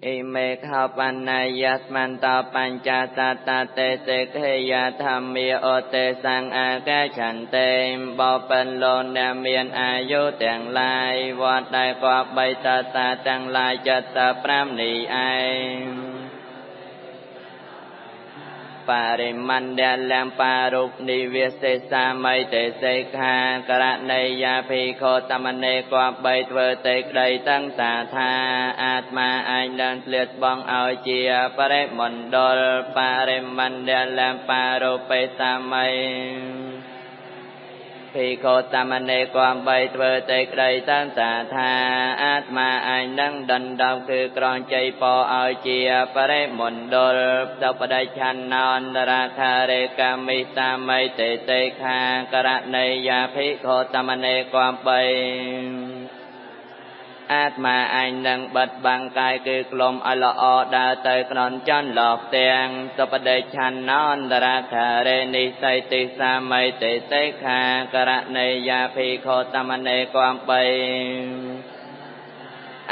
អ៊ីមេខោបណ្ណាយស្មន្តបញ្ចសតតេសេខេយធម្មាអតេសង្អាកាឆន្ទេបបិនលោកអ្នកមានអាយុទាំងឡាយវត្តដែលគប្បីសិក្សាទាំងឡាយ75នេះឯងបរិមណ្ឌលំបារុបនិវាសេសាមីទេសេខាករណីយាភិក្ខុសមណេគប្បីធ្វើទេក្តីតាំងសាថាអាត្មាអញនឹងស្លៀកបងឲ្យជាបរិមណ្ឌលបរិមណ្ឌលំបារុបេសាមីភិក្ខុសមណេគប្បីធ្វើទេក្តីតាំងសាថាអាត្មាអញនឹងដណ្ដប់គឺក្រងជ័យពរឲ្យជាបរិមណ្ឌលសុបដិឆន្ទអន្តរាខារេកាមិសាមីទេទេខាករណីយាភិក្ខុសមណេគប្បីអាត្មាអញនឹងបិទបាំងកាយគឺក្លុំឲ្យល្អដើរទៅក្នុងចន្លោះទាំងសុបដិឆន្ទអន្តរាខារេនិស័យតិសាមីទេសេខាករណីយាភិក្ខុសមណេគប្បី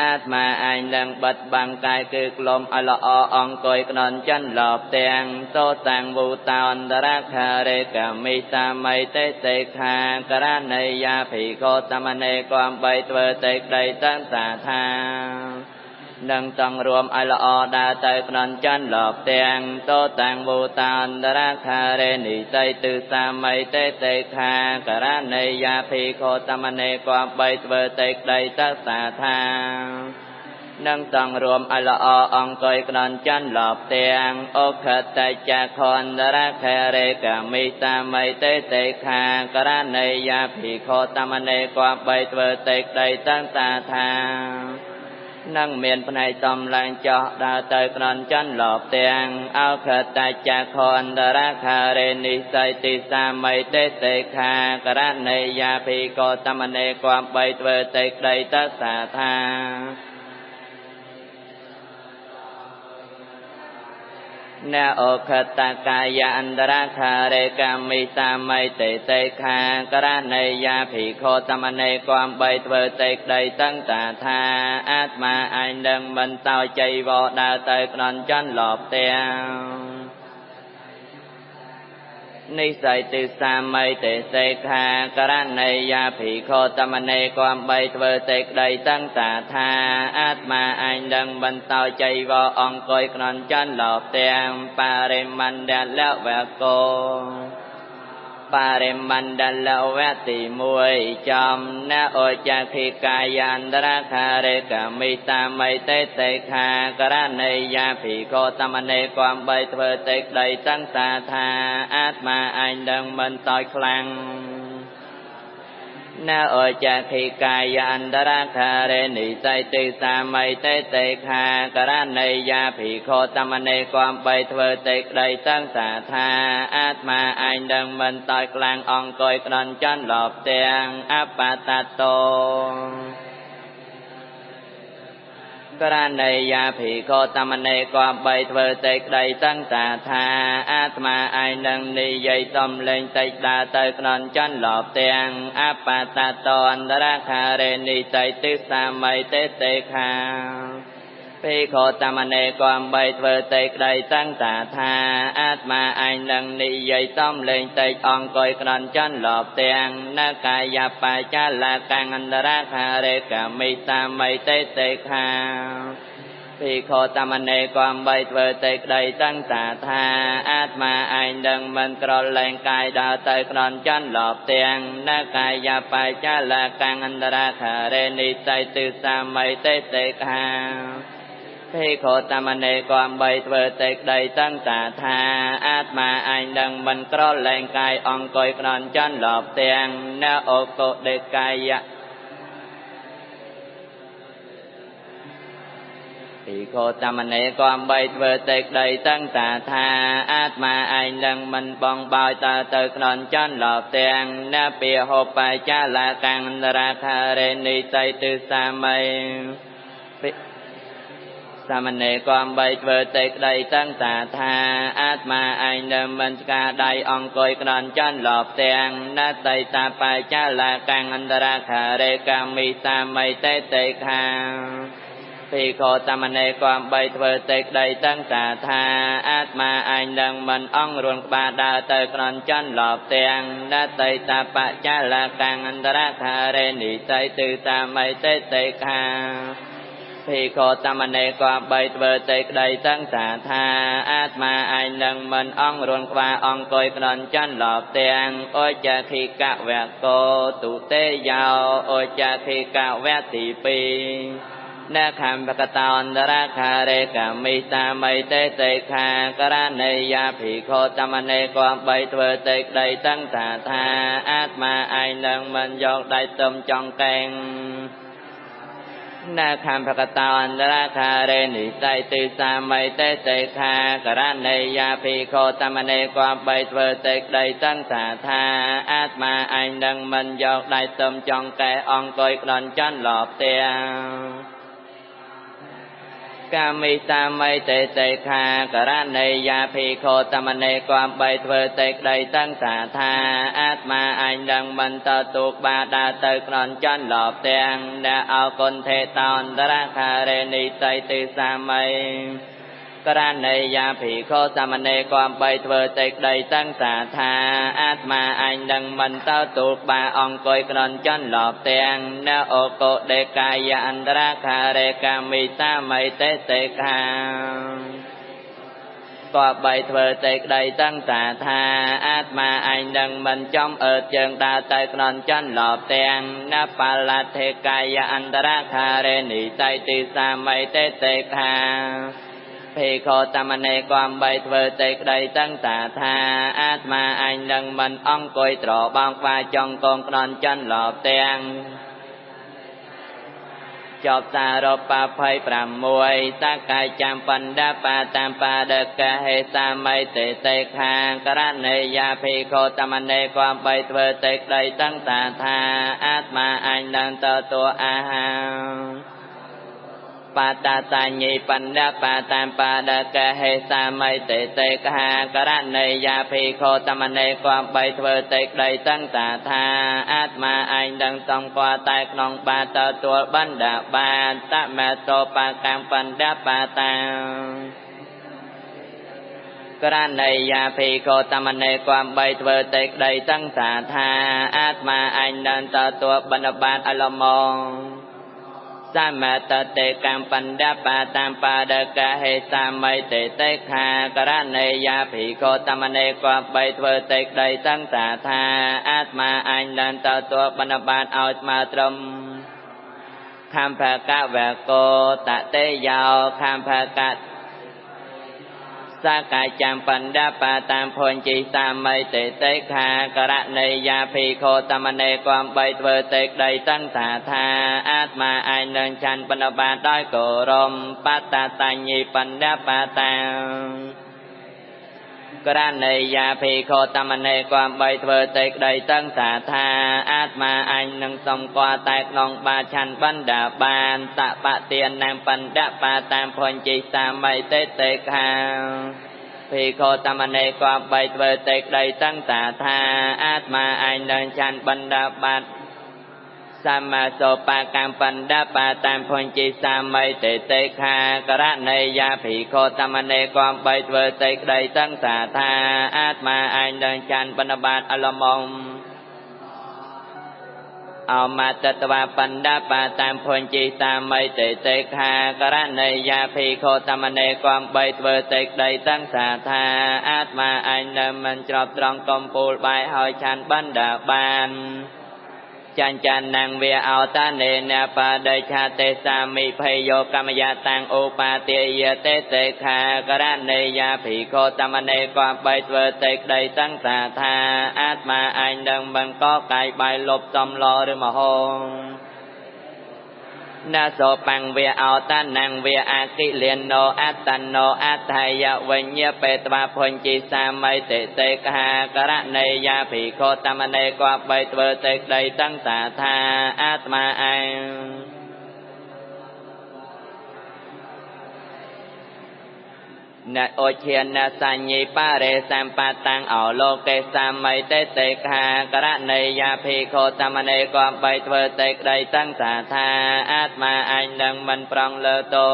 អាត្មាអញនឹងបិទបាំងកាយគឺក្លុំឲ្យល្អអង្គុយក្នុងចន្លោះទាំងសោតាំងវូតោអន្តរាខារេកាមិសាមីទេសេខាករណីយាភិក្ខុសមណេគប្បីធ្វើទេក្តីតាំងសាថានឹងសង្រួមឲ្យល្អដើរទៅក្នុងចន្លោះទាំងសោតាំងវូតោអន្តរាខារេនិស័យទិសាមីទេសេខាករណីយាភិក្ខុសមណេគប្បីធ្វើទេក្តីតាំងសាថានឹងសង្រួមឲ្យល្អអង្គុយក្នុងចន្លោះទាំងអុខតចខន្តរាខរេកាមិសាមីទេសេខាករណីយាភិក្ខុសមណេគប្បីធ្វើទេក្តីតាំងសាថានឹងមានផ្នែកសំឡើងចោះដើរទៅក្នុងចន្លោះទាំងអោខតចខន្តរាខារេនិស័យតិសាមីទេសេខាករណីយាភិក្ខុសមណេគប្បីធ្វើទេក្តីតសាថានអុខតកាយអន្តរាខារេកាមិសាមីទេសេខាករណីយាភិក្ខុសមណេគប្បីធ្វើទេក្តីតាំងតាថាអាត្មាអញនឹងមិនតោជ័យវដើរទៅក្នុងចន្លោះទាំងនិស័យទិសាមីទេសេខាករណីយាភិក្ខុសមណេគប្បីធ្វើទេក្តីតាំងតាថាអាត្មាអញនឹងមិនតោជ័យវអង្គុយក្នុងចន្លោះទាំងបរិមណ្ឌលវកោបរិមណ្ឌលវៈទី1ចំនអុចខិកាយន្តរាខារេកាមិសាមីទេសេខាករណីយាភិក្ខុសមណេគប្បីធ្វើទេក្តីតាំងសាថាអាត្មាអញនឹងមិនតោចខ្លាំងនអុចខិកាយអន្តរាខារេនិស័យតិសាមីទេសេខាករណីយាភិក្ខុសមណេគប្បីធ្វើទេក្តីតាំងសាថាអាត្មាអញនឹងមិនតោចខ្លាំងអង្គុយក្នុងចន្លោះទាំងអបតតោករណីយាភិក្ខុសមណេគប្បីធ្វើទេក្តីតាំងសាថាអាត្មាអញនឹងនិយាយសំលេងតិចដើរទៅក្នុងចន្លោះទាំងអបតតអន្តរាខារេនិស័យទិសាមីទេសេខាភិក្ខុសមណេគប្បីធ្វើទេក្តីតាំងសាថាអាត្មាអញនឹងនិយាយសំលេងតិចអង្គុយក្នុងចន្លោះទាំងនកាយបច្ចលកាំងអន្តរាខារេកាមិសាមីទេសេខាភិក្ខុសមណេគប្បីធ្វើទេក្តីតាំងសាថាអាត្មាអញនឹងមិនក្រលែងកាយដើរទៅក្នុងចន្លោះទាំងនកាយបច្ចលកាំងអន្តរាខារេនិស័យទិសាមីទេសេខាភិក្ខុសមណេគប្បីធ្វើទេក្តីតាំងសាថាអាត្មាអញនឹងមិនក្រលែងកាយអង្គុយក្នុងចន្លោះទាំងនអុកុដេកាយភិក្ខុសមណេគប្បីធ្វើទេក្តីតាំងសាថាអាត្មាអញនឹងមិនបងបោយតទៅក្នុងចន្លោះទាំងនពាហោបច្ចលកាំងអន្តរាខារេនិស័យទិសាមីសមណេគប្បីធ្វើទេក្តីតាំងសាថាអាត្មាអញនឹងមិនស្កាដៃអង្គុយក្នុងចន្លោះទាំងនតៃតាបច្ចលកាំងអន្តរាខារេកាមិសាមីទេទេខា ភិក្ខុសមណេគំបីធ្វើសេចក្តីសង្សារថាអាត្មាអញនឹងមិនអង្រួនក្បាលដើរទៅក្រនចន្លប់ទាំងដតីតាបច្ចលកាំងអន្តរខារេនិស័យទិសាមីទេទេខាភិក្ខុសមណេគំបីធ្វើសេចក្តីសង្សារថាអាត្មាអញនឹងមិនអង្រួនក្បាលអង្គុយក្រនចន្លប់ទាំងអចខិកវកោទុទេយោអចខិកវៈទី2នខំបកតោអន្តរខារេកមិសាមីទេទេខាករណីយាភិក្ខុសមណេគំបីធ្វើសេចក្តីសង្សារថាអាត្មាឯងនឹងមិនយកដៃទឹមចង់កែងនខំបកតោអន្តរខារេនិស័យទិសាមីទេទេខាករណីយាភិក្ខុសមណេគំបីធ្វើសេចក្តីសង្សារថាអាត្មាឯងនឹងមិនយកដៃទឹមចង់កែអង្គុយក្លន់ចន្លប់ទាំងកាមិសាមីទេទេខាករណីយាភិក្ខុសមណេគំបីធ្វើសេចក្តីសង្សារថាអាត្មាអញនឹងមិនតទូកបាដើរទៅក្រនចន្លប់ទាំងអ្នកអគុណទេតោអន្តរខារេនិស័យទិសាមីករណីយាភិក្ខុសមណេគំបីធ្វើសេចក្តីសង្សារថាអាត្មាអញនឹងមិនតទូកបាអង្គុយក្រនចន្លប់ទាំងអ្នកអកុដេកាយអន្តរខារេកាមិសាមីទេទេខាក៏បីធ្វើសេចក្តីសង្សារថាអាត្មាអញនឹងមិនចំអើតជើងដើរទៅក្រនចន្លប់ទាំងណបលទ្ធេកាយអន្តរខារេនិស័យទិសាមីទេទេខាភិក្ខុសមណេគំបីធ្វើសេចក្តីសង្សារថាអាត្មាអញនឹងមិនអង្គុយត្របងក្បាលចង់កងក្នន់ចន្លប់ទាំងចប់សារព26សកាយចាំបណ្ដាបាតាមបាដកហេសាមីទេទេខាករណីយាភិក្ខុសមណេគំបីធ្វើសេចក្តីសង្សារថាអាត្មាអញនឹងទទួលអាហារបតាសញ្ញិបណ្ឌបាតាមបាដកហេសាមីទេទេខាករណីយាភិក្ខុសមណេគំបីធ្វើសេចក្តីសង្សារថាអាត្មាអញនឹងសំគាល់តែក្នុងបាទទួលបណ្ឌបាតមតោបាកម្មបណ្ឌបាតាករណីយាភិក្ខុសមណេគំបីធ្វើសេចក្តីសង្សារថាអាត្មាអញនឹងទទួលបណ្ឌបាតអលមងសមតតេកម្មបណ្ឌបាតាមបាដកហេសាមីទេទេខាករណីយាភិក្ខុសមណេគំបីធ្វើសេចក្តីសង្សារថាអាត្មាអញនឹងទទួលបណ្ឌបាតឲ្យស្មើត្រឹមខំភកវកោតតេយោខំភកសកាយចាំបណ្ឌបាតាមភញ្ជីសាមីទេទេខាករណីយាភិក្ខុសមណេគំបីធ្វើសេចក្តីសង្សារថាអាត្មាអញនឹងឆាន់បណ្ឌបាដោយគោរមបតតញ្ញិបណ្ឌបាតាករណីយាភិក្ខុសមណេគំបីធ្វើសេចក្តីសង្សារថាអាត្មាអញនឹងសំគាល់តែក្នុងបាឆាន់បណ្ឌបានតបទានំបណ្ឌបាតាមភញ្ជីសាមីទេទេខាភិក្ខុសមណេគំបីធ្វើសេចក្តីសង្សារថាអាត្មាអញនឹងឆាន់បណ្ឌបាសម្មាសោបាកម្មបណ្ឌបាតាមភញ្ជីសាមីទេទេខាករណីយាភិក្ខុសមណេគំបីធ្វើសេចក្តីសង្សារថាអាត្មាអញនឹងឆាន់បណ្ឌបាតអលមងអមតតវបណ្ឌបាតាមភញ្ជីសាមីទេទេខាករណីយាភិក្ខុសមណេគំបីធ្វើសេចក្តីសង្សារថាអាត្មាអញនឹងមិនច្របត្រង់កំពូលបាយហើយឆាន់បណ្ឌបានចញ្ចានំវាអោតានេនបដិឆាទេសាមិភយោកម្មយាតាំងឧបាទាយទេទេខាករណីយាភិក្ខុសមណេគំបីធ្វើសេចក្តីសង្សារថាអាត្មាអញនឹងបង្កកាយបាយលុបសំឡឬមហោ ណាសោបង្វៈអោតានំវៈអគិលានោអត្តនោអដ្ឋយវិញ្ញាបេតវភញ្ជីសាមីតិសេខាករណីយាភិក្ខុតមនេកបីធ្វើសេចក្តីសង្សារថាអាត្មាឯង។ នអូឈានសញ្ញីបរិសម្បតាំងអលោកេសាមីតេតេខាករណីយាភិក្ខុសមណេគំបីធ្វើសេចក្តីសង្សារថាអាត្មាអញនឹងមិនប្រងលើតោ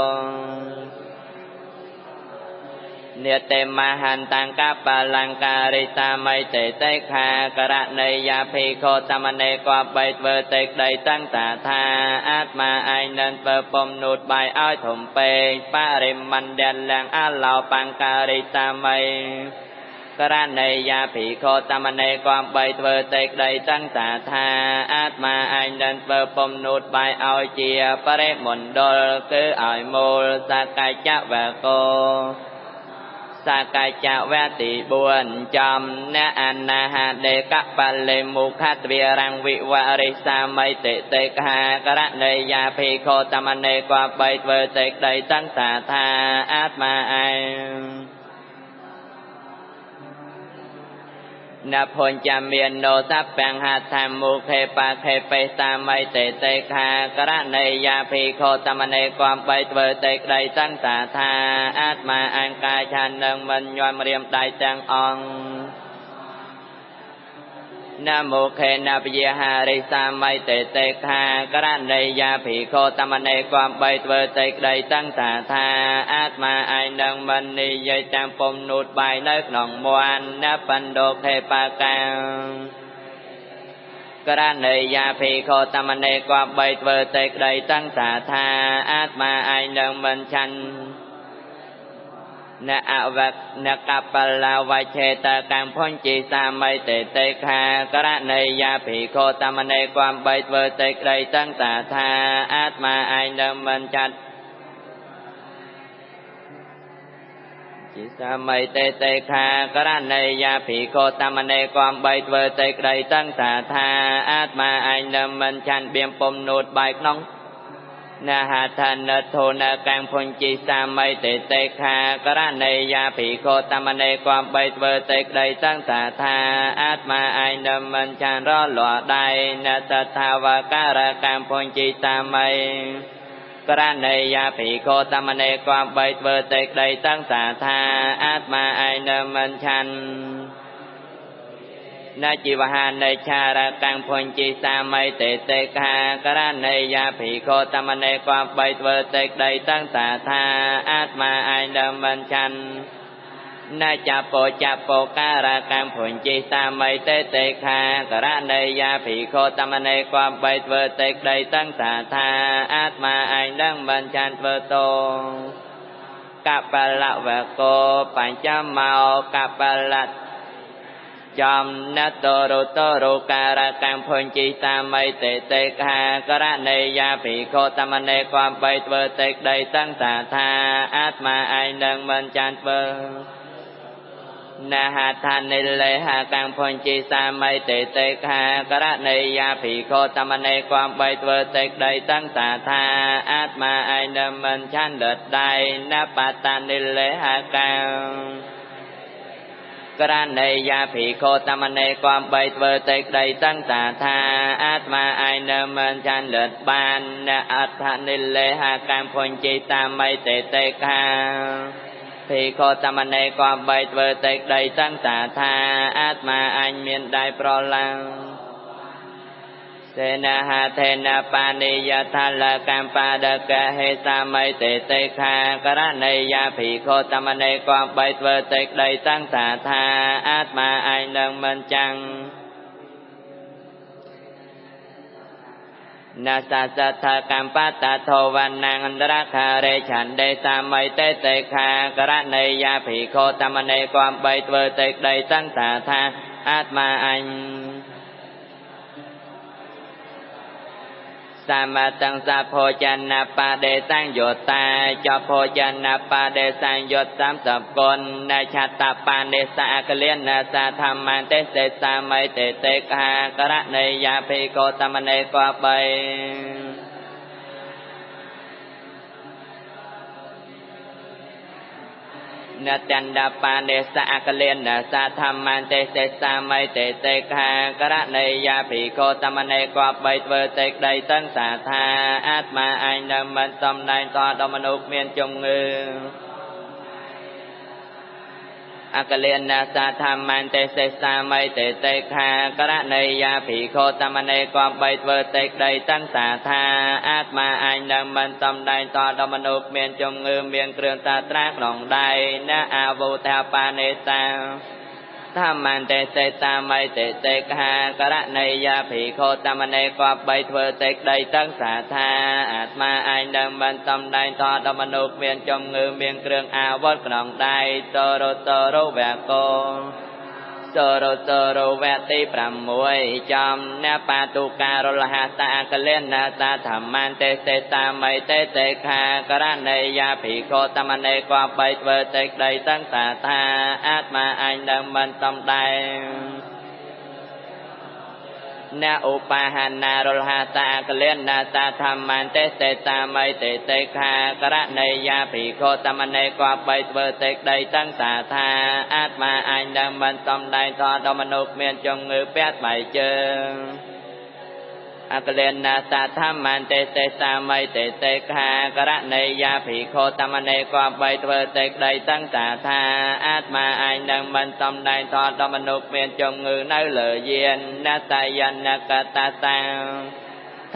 នេតិមហន្តង្កបលង្ការិសាមីតេតេខាករណីយាភិក្ខុសមណេគបីធ្វើសេចក្តីសង្សារថាអាត្មាឯងនឹងធ្វើពំនូតបាយឲ្យធំពេកបរិមណ្ឌលំអឡោបង្ការិសាមីករណីយាភិក្ខុសមណេគបីធ្វើសេចក្តីសង្សារថាអាត្មាឯងនឹងធ្វើពំនូតបាយឲ្យជាបរិមណ្ឌលគឺឲ្យមូលសកច្ចវកោសកច្ចវៈទី4ចំអ្នកអនាហដេកបលិមុខទ្វារੰវិវរិសាមីតិតេខាករណីយាភិក្ខុសមណេគបីធ្វើសេចក្តីសង្សារថាអាត្មាឯងនភញ្ចមាននោសបង្ហធម្មមុខេបាខេបេសាមីតេតេខាករណីយាភិក្ខុសមណេគំបីធ្វើសេចក្តីសង្សារថាអាត្មាអង្កាឆាននឹងមិនញោមរៀមដៃទាំងអង្គនមោខេនពយាហារិសាមីតេតេខាករណីយាភិក្ខុសមណេគំបីធ្វើសេចក្តីសង្សារថាអាត្មាឯងនឹងមិននិយាយតាមពំនូតបាយនៅក្នុងមាន់នបណ្ដោខេបាកាករណីយាភិក្ខុសមណេគំបីធ្វើសេចក្តីសង្សារថាអាត្មាឯងនឹងមិនឆាន់នអវនកបលាវឆេតកម្មភញ្ជីសាមីតេតេខាករណីយាភិក្ខុសមណេគំបីធ្វើសេចក្តីសង្សារថាអាត្មាឯងនឹងមិនចាត់ជីសាមីតេតេខាករណីយាភិក្ខុសមណេគំបីធ្វើសេចក្តីសង្សារថាអាត្មាឯងនឹងមិនឆាន់បៀមពំនូតបាយក្នុងនហឋានធនកម្មភញ្ជីសាមីតេតេខាករណីយាភិក្ខុសមណេគំបីធ្វើសេចក្តីសង្សារថាអាត្មាឯងនឹងមិនឆានរលាស់ដៃនតថាវការកម្មភញ្ជីសាមីករណីយាភិក្ខុសមណេគំបីធ្វើសេចក្តីសង្សារថាអាត្មាឯងនឹងមិនឆាននជីវហានិឆារកម្មភញ្ជីសាមីតេតេខាករណីយាភិក្ខុសមណេគំបីធ្វើសេចក្តីសង្សារថាអាត្មាឯងនឹងមិនឆាន់នចពោចពោការកម្មភញ្ជីសាមីតេតេខាករណីយាភិក្ខុសមណេគំបីធ្វើសេចក្តីសង្សារថាអាត្មាឯងនឹងមិនឆាន់ធ្វើតោកបលវកោបញ្ចមោកបលចំនតរុតរុការកម្មភញ្ជីសាមីតេតេខាករណីយាភិក្ខុសមណេគំបីធ្វើសេចក្តីសង្សារថាអាត្មាឯងនឹងមិនចានធ្វើនហដ្ឋានិលេហកម្មភញ្ជីសាមីតេតេខាករណីយាភិក្ខុសមណេគំបីធ្វើសេចក្តីសង្សារថាអាត្មាឯងនឹងមិនឆានលិតដៃនបតនិលេហកម្មករណីយាភិក្ខុសមណេគំបីធ្វើសេចក្តីសង្សារថាអាត្មាឯងនឹងមិនឆានលិតបាននអដ្ឋនិលេហកម្មភញ្ជីសាមីតេតេខាភិក្ខុសមណេគំបីធ្វើសេចក្តីសង្សារថាអាត្មាអញមានដៃប្រឡាំងសេនហថេនបានិយថាលកម្មបាដកហេសាមីតេតេខាករណីយាភិក្ខុសមណេគំបីធ្វើសេចក្តីសង្សារថាអាត្មាឯងនឹងមិនចាំងនសាសថកម្មបតធវណ្ណងអន្តរខារេឆន្ទេសាមីតេតេខាករណីយាភិក្ខុសមណេគំបីធ្វើសេចក្តីសង្សារថាអាត្មាអញសមតੰសភោចនបដេសង្យុតាចភោចនបដេសង្យុត30គុណនឆតបានិសាកលិនសាធម្មន្តេសេសាមីតេតេខាករណីយាភិក្ខុសមណេកបី នតណ្ឌបានិសាកលិនសាធម្មន្តេសេសាមីតេតេខាករណីយាភិក្ខុសមណេកបីធ្វើសេចក្តីសង្សារថាអាត្មាឯងនឹងមិនសំដែងតដល់មនុស្សមានជំងឺ អកលិណាសាធម្មន្តេសេសាមីតេតេខាករណីយាភិក្ខុសមណេគបីធ្វើតេក្តីតាំងសាថាអាត្មាអញនឹងមិនសំដែងតដល់មនុស្សមានជំងឺមានគ្រឿងតាត្រាក្នុងដៃណាអាវុធាបានេសាធម្មន្តេសេសាមីតេតេខាករណីយាភិក្ខុសមណេគបីធ្វើតេក្តីតាំងសាថាអាត្មាអញនឹងមិនសំដែងតដល់មនុស្សមានជំងឺមានគ្រឿងអាវុធក្នុងដៃតរតរវកោសរតរវៈទី6ចំអ្នកបាតុការលហតាកលិណាតាធម្មន្តេសេតាមីតេតេខាករណីយាភិក្ខុសមណេគបីធ្វើតេក្តីតាំងសាថាអាត្មាអញនឹងមិនសំដែងអ្នកឧបាហានារលហតាកលិណាតាធម្មន្តេសេតាមីតេតេខាករណីយាភិក្ខុសមណេគបីធ្វើតេក្តីតាំងសាថាអាត្មាអញនឹងមិនសំដែងធម៌ដល់មនុស្សមានជំងឺពាក់ស្បែកជើងអកលិណាសាធម្មន្តេសេសាមីតេតេខាករណីយាភិក្ខុសមណេគបីធ្វើតេក្តីតាំងសាថាអាត្មាអញនឹងមិនសំដែងធម៌ដល់មនុស្សមានជំងឺនៅលើយាននតយនកតាតា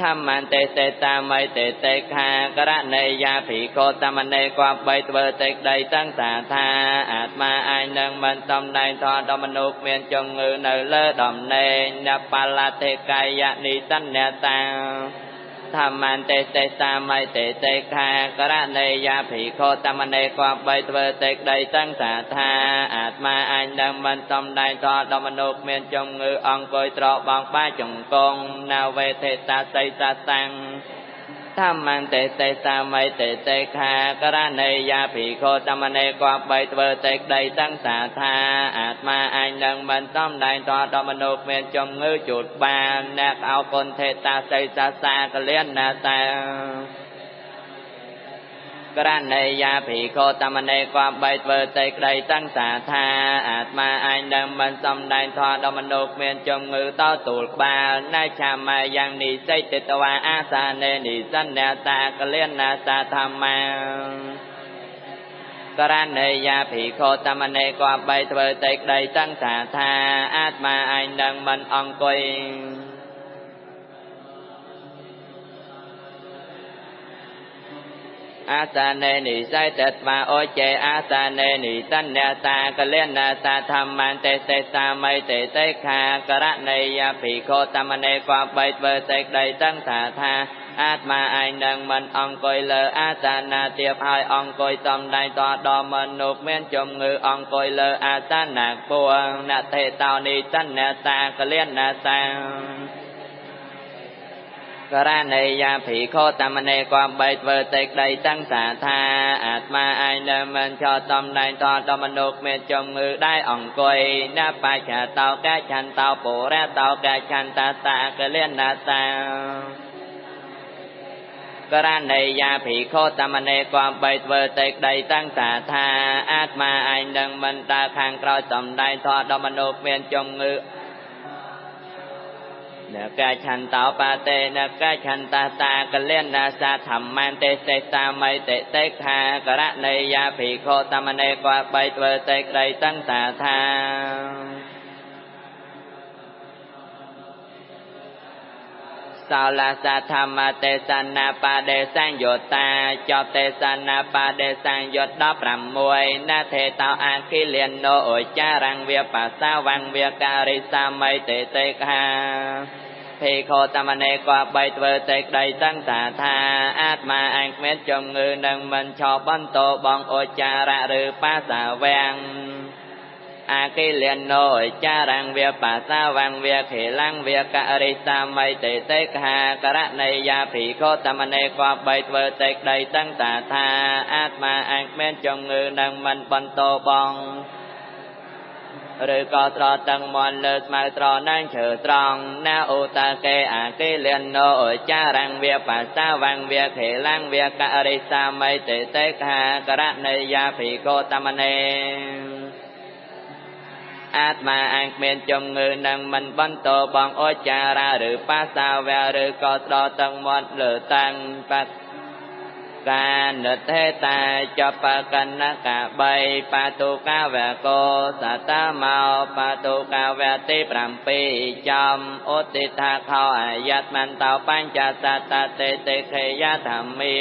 ធម្មន្តេសេតាមីតេតេខាករណីយាភិក្ខុសមណេគបីធ្វើតេក្តីតាំងសាថាអាត្មាអញនឹងមិនសំដែងធម៌ដល់មនុស្សមានជំងឺនៅលើដំណេកនបលតិកាយនិសន្នតាធម្មន្តេសេសាមីតេតេខាករណីយាភិក្ខុសមណេគបីធ្វើតេក្តីតាំងសាថាអាត្មាអញនឹងមិនសំដែងធម៌ដល់មនុស្សមានជំងឺអង្គុយត្របងបាចង្គង់ណាវេធេតាសីសាតាំងធម្មន្តេសេសាមីតេតេខាករណីយាភិក្ខុសមណេគបីធ្វើតេក្តីតាំងសាថាអាត្មាអញនឹងមិនសំដែងធម៌ដល់មនុស្សមានជំងឺជូតបានអ្នកអោគុណធេតាសីសាសាកលិណាតាករណីយាភិក្ខុសមណេគបីធ្វើតេក្តីតាំងសាថាអាត្មាអញនឹងមិនសំដែងធម៌ដល់មនុស្សមានជំងឺតទូលក្បាលណៃឆាមាយ៉ាងនិស័យតិតវាអាសានេនិសន្នតាកលិណាតាធម្មាករណីយាភិក្ខុសមណេគបីធ្វើតេក្តីតាំងសាថាអាត្មាអញនឹងមិនអង្គុយអាសានេនិស័យតត្វាអូចេអាសានេនិសន្នតាកលិណាតាធម្មន្តេសេសាមីតេតេខាករណីយាភិក្ខុសមណេគបីធ្វើតេក្តីតាំងសាថាអាត្មាឯងនឹងមិនអង្គុយលើអាសានាទៀបហើយអង្គុយសំដែងតដល់មនុស្សមានជំងឺអង្គុយលើអាសានាពួងណថេតោនិសន្នតាកលិណាតាករណីយាភិក្ខុសមណេគបីធ្វើតេក្តីតាំងសាថាអាត្មាឯងនឹងមិនឆោសំដែងតដល់មនុស្សមានជំងឺដែរអង្គុយណបច្ឆតោកឆន្តោបុរតោកឆន្តាតាកលិណាតាករណីយាភិក្ខុសមណេគបីធ្វើតេក្តីតាំងសាថាអាត្មាឯងនឹងមិនដើរខាងក្រោយសំដែងធម៌ដល់មនុស្សមានជំងឺនកឆន្តោបាតេនកឆន្តាតាកលិណាសាធម្មន្តេសេសាមីតេតេខាករណីយាភិក្ខុសមណេគបីធ្វើតេក្តីតាំងសាថាសោលាសាធម្មទេសនាបាដេសញ្ញុតាចប់ទេសនាបាដេសញ្ញុត16ណាថេតោអាគិលានោអចារងវាបាសាវងវាការិសាមីតេតេខាភិក្ខុសមណេគបីធ្វើតេក្តីតាំងសាថាអាត្មាអញគ្មានជំងឺនឹងមិនឆោបន្តបងអចារៈឬបាសាវងអាគិលានោចារងវាបាសាវងវាខេលងវាករិសាមីតេតេខាករណីយាភិក្ខុសមណេគបីធ្វើតេក្តីតាំងសាថាអាត្មាអញគ្មានជំងឺនឹងមិនបន្តបងឬក៏ត្រតឹងមន់លើស្មៅត្រនឹងឈើត្រង់ណាឧតាកេអាគិលានោចារងវាបាសាវងវាខេលងវាករិសាមីតេតេខាករណីយាភិក្ខុសមណេអាត្មាអញគ្មានជំងឺនឹងមិនបន្តបងអចារាឬបាសាវៈឬក៏ត្រតឹងមាត់លើតាំងបា កានិធេតាចបកណកបីបាតុកាវកោសតមោបាតុកាវតិ7ចំឧទិថាខោអាយតមន្តោបញ្ចសតតិតិខេយធម្មា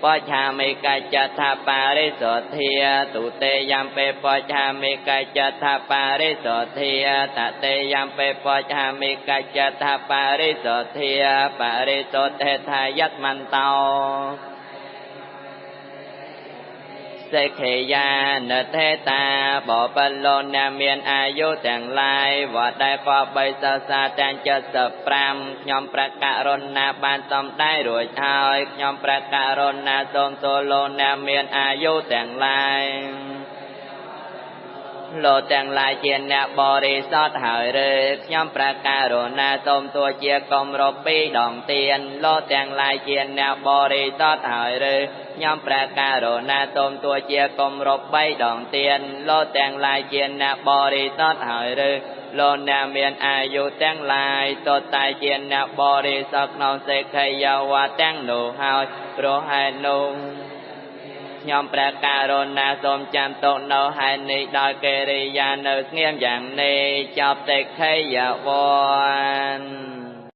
បច្ឆាមិកច្ចថាបារិសុទ្ធាទុទេយំពេបច្ឆាមិកច្ចថាបារិសុទ្ធាតតេយំពេបច្ឆាមិកច្ចថាបារិសុទ្ធាបរិសុទ្ធេថាយតមន្តោសេខេយានធេតាបបលអ្នកមានអាយុទាំងឡាយវត្តដែលក៏បីសរសើរទាំង75ខ្ញុំប្រកាសរុណាបានសំដែងរួចហើយខ្ញុំប្រកាសរុណាសូមទូលលោកអ្នកមានអាយុទាំងឡាយលោកទាំងឡាយជាអ្នកបរិសុទ្ធហើយឬខ្ញុំប្រកាសរុណាសូមទួជាគម្រប់ពីរដងទៀនលោកទាំងឡាយជាអ្នកបរិសុទ្ធហើយឬខ្ញុំប្រកាសរុណាសូមទួជាគម្រប់3ដងទៀនលោកទាំងឡាយជាអ្នកបរិសុទ្ធហើយឬលោកអ្នកមានអាយុទាំងឡាយសុទ្ធតែជាអ្នកបរិសុទ្ធក្នុងសេក្ខីយវត្តទាំងនោះហើយព្រោះហេតុនោះខ្ញុំព្រះករុណាសូមចាំទុកនៅហេតុនេះដោយកិរិយានៅស្ងៀមយ៉ាងនេះចប់សេក្ខីយវត្ត។